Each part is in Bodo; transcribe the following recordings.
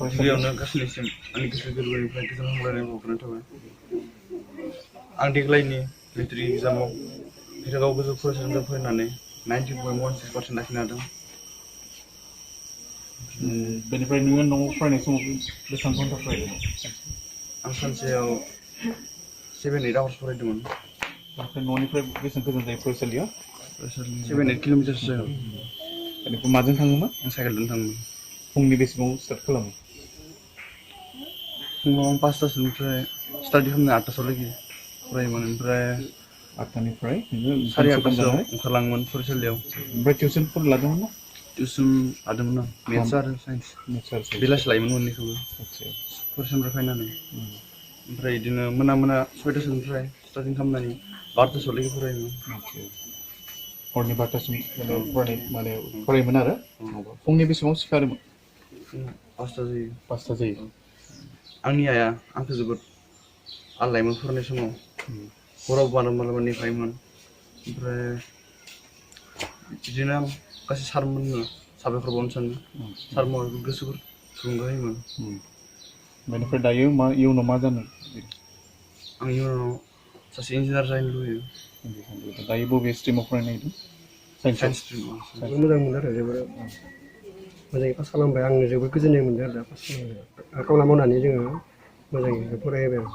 गिबियावनो गासैनिसिम आंनि गोसो गोरबोनिफ्राय गोजोन हामलायनाय बावहरनाय थाबाय। आं देग्लायनि मेट्रिक एग्जामाव भेरगाव गोजौ फरायसालिनिफ्राय फरायनानै 90.16% लाखिनो हादों। बेनिफ्राय नोङो न'आव फरायनाय समाव बेसेबां घन्टा फरायदोंमोन? आं सानसेयाव 7-8 आवार्स फरायदोंमोन। ओमफ्राय न'निफ्राय बेसेबां गोजान जायो फरायसालिया? 7-8 किल'मिटारसो जागोन। बेनिफ्राय माजों थाङोमोन? आं साइकेलजों थाङोमोन। फुंनि बेसेबाङाव स्टार्ट खालामो? फुङाव 5टासोनिफ्राय स्टाडि खालामनो 8टासोआवलागि फरायोमोन। ओमफ्राय 8टानिफ्राय नोङो 8:30 ओंखारलाङोमोन फरायसालियाव। ओमफ्राय टिउसनफोर लादोंमोन ना? टिउसन लादोंमोन आं, मेथ्स आरो साइन्स। बेलासि लायोमोन मोननैखौबो फरायसालिनिफ्राय फैनानै। ओमफ्राय बिदिनो मोना 6टासोनिफ्राय स्टार्टिं खालामनानै 12टासोआवलागि फरायोमोन। हरनि 12टासिम फरायोमोन आरो फुंनि बेसेबाङाव सिखारोमोन? 5टा जायो। 5टा जायो। आंनि आइया आंखौ जोबोद आलायोमोन फरायनाय समाव। हराव माब्लाबा नेफायोमोन। ओमफ्राय बिदिनो आं गासै सारमोननो साबायखर बावनो सानो। सारमोनहा गोसोफोर थुलुंगा होयोमोन। बेनिफ्राय दायो इयुनाव मा जानो? आं इयुनाव सासे इन्जिनियार जानो लुबैयो। दायो बबे स्ट्रिमाव फरायनो नागिरदों? साइन्स स्ट्रिमाव। मोजां मोनो आरो जोबोर मोजाङै पास खालामबाय। आं जोबोद गोजोननाय मोनदों आरो दा पास खालामनानै। खामानि मावनानै जोङो मोजाङै फरायहोबाय आरो।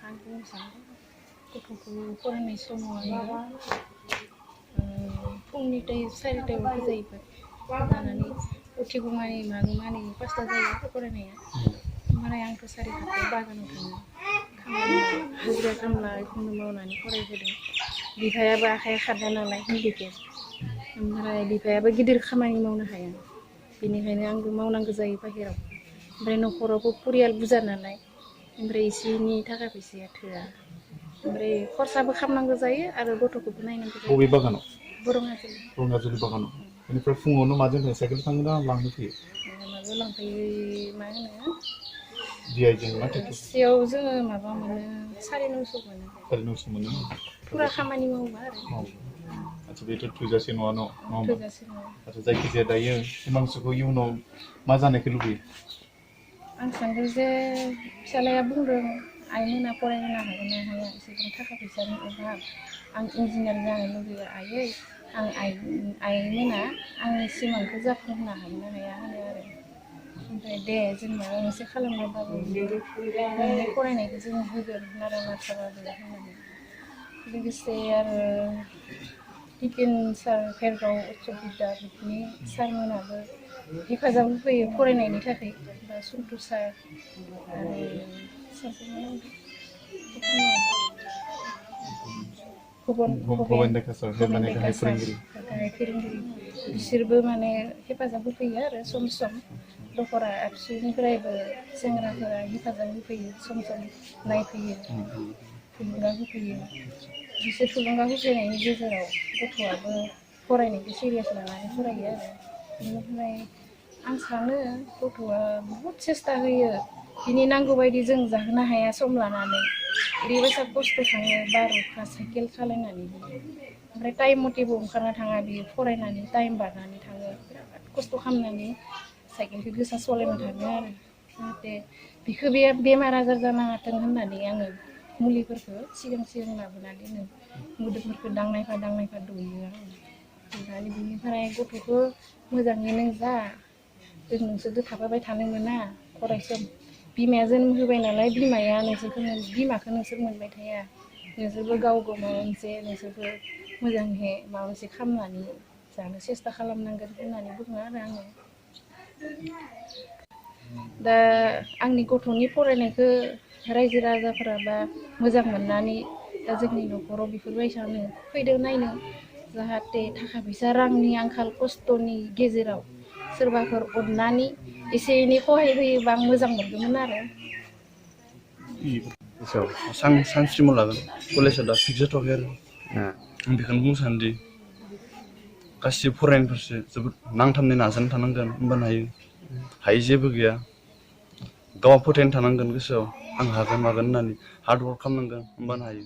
आं बुंनो सानदों गथ'खौ फरायनाय समाव आङो फुंनि 4टायाव होजायोमोन। जानानै उथिगौमानि मागौमानि 5टा जायो फरायनाया। होमबालाय आंथ' 5:30 बागानाव थाङो। खामानि हाजिरा खामला बेखौनो मावनानै फरायहोदों। बिफायाबो आखाइया खारदा नालाय हेन्डिकेप। ओमफ्राय बिफायाबो गिदिर खामानि मावनो हाया। बेनिखायनो आंबो मावनांगौ जायो बाहेराव। ओमफ्राय न'खरावबो परियाल बुरजा नालाय। ओमफ्राय एसेनि थाखा फैसाया थोआ। ओमफ्राय खरसाबो खालामनांगौ जायो आरो गथ'खौबो नायनांगौ जायो। बबे बागानाव? बरङाजुलि। बरङाजुलि बागानाव। बेनिफ्राय फुङावनो माजों थाङो? साइकेल थाङोना लांनो फैयो? माबायाव लांफैयो, मा होनो? DIजों ना ट्रेक्टर? सानसेयाव जोङो माबा मोनो 950 मोनो। 950 मोनो। फुरा खामानि मावोबा आरो। आच्चा बेथ' थोजासे नङा न' होमबा? थोजासे नङा। आच्चा जायखिजाया दायो हिमांशुखौ इयुनाव मा जानायखौ लुबैयो? आं सानदों जे फिसालाया बुंदों आइमोना फरायहोनो हागोन ना हाया, एसेबां थाखा फैसानि अभाब। आं इन्जिनियार जानो लुबैयो आइयै। आइमोना आंनि सिमांखौ जाफुंहोनो हागोन ना हाया होनो आरो। ओमफ्राय दे जों माबा मोनसे खालामनाबाबो नोंनि फरायनायखौ जों होगोन नारा नाथाबाबो होननानै। लोगोसे आरो टिफिन सार भेरगाव उच्च बिद्यापिटनि सारमोनाबो हेफाजाब होफैयो फरायनायनि थाखाय। बा सन्टु सार आरो सासे मा नाम भबेन डेका सार गाहाय फोरोंगिरि। बिसोरबो माने हेफाजाब होफैयो आरो सम सम। दखरा आबसुनिफ्रायबो सेंग्राफोरा हेफाजाब होफैयो सम सम नायफैयो, थुलुंगा होफैयो। बिसोर थुलुंगा होफैनायनि गेजेराव गथ'आबो फरायनायखौ सिरियास लानानै फरायो आरो। बेनिफ्राय आं सानो गथ'आ बहुद सेस्था होयो। बिनि नांगौ बायदि जों जाहोनो हाया सम लानानै। ओरैबायसा खस्थ' थाङो 12 अखा साइकेल सालायनानैबो। ओमफ्राय टाइम मथेबो ओंखारना थाङा बियो फरायनानै टाइम बारनानै थाङो। बिराद खस्थ' खालामनानै साइकेलखौ गोसा सालायना थाङो आरो। जाहाथे बिखौ बे बेमार आजार जानाङाथों होननानै आङो मुलिफोरखौ सिगां लाबोना दोनो। मोदोमफोरखौ दांनायफा दौयो आङो। ओमफ्राय बिनिफ्राय गथ'खौ मोजाङै नों जा, जों नोंसोरजों थाफाबाय थानो मोना अरायसम। बिमाया जोनोम होबाय नालाय बिमाया बिमाखौ नोंसोर मोनबाय थाया। नोंसोरबो गाव माबा मोनसे नोंसोरबो मोजांहै माबा मोनसे खालामनानै जानो सेस्था खालामनांगोन होननानै बुङो आरो आङो। दा आंनि गथ'नि फरायनायखौ रायजो राजाफोरा बा मोजां मोननानै दा जोंनि न'खराव बेफोरबायसानो फैदों नायनो। जाहाथे थाखा फैसा रांनि आंखाल खस्थ'नि गेजेराव सोरबाफोर अननानै एसे एनै सहाय होयोबा आं मोजां मोनगौमोन आरो। आं साइन्स स्ट्रिमाव लागोन। कलेजआ दा फिक्स जाथ'वाखै आरो। आं बेखौनो बुंनो सानोदि गासिबो फरायनाय फारसे जोबोद नांथाबनाय नाजानाय थानांगोन, होमबानो हायै जेबो गैया। गाव फोथायनाय थानांगोन गोसोआव आं हागोन मागोन होननानै हार्डवर्क खालामनांगोन, होमबानो हायो।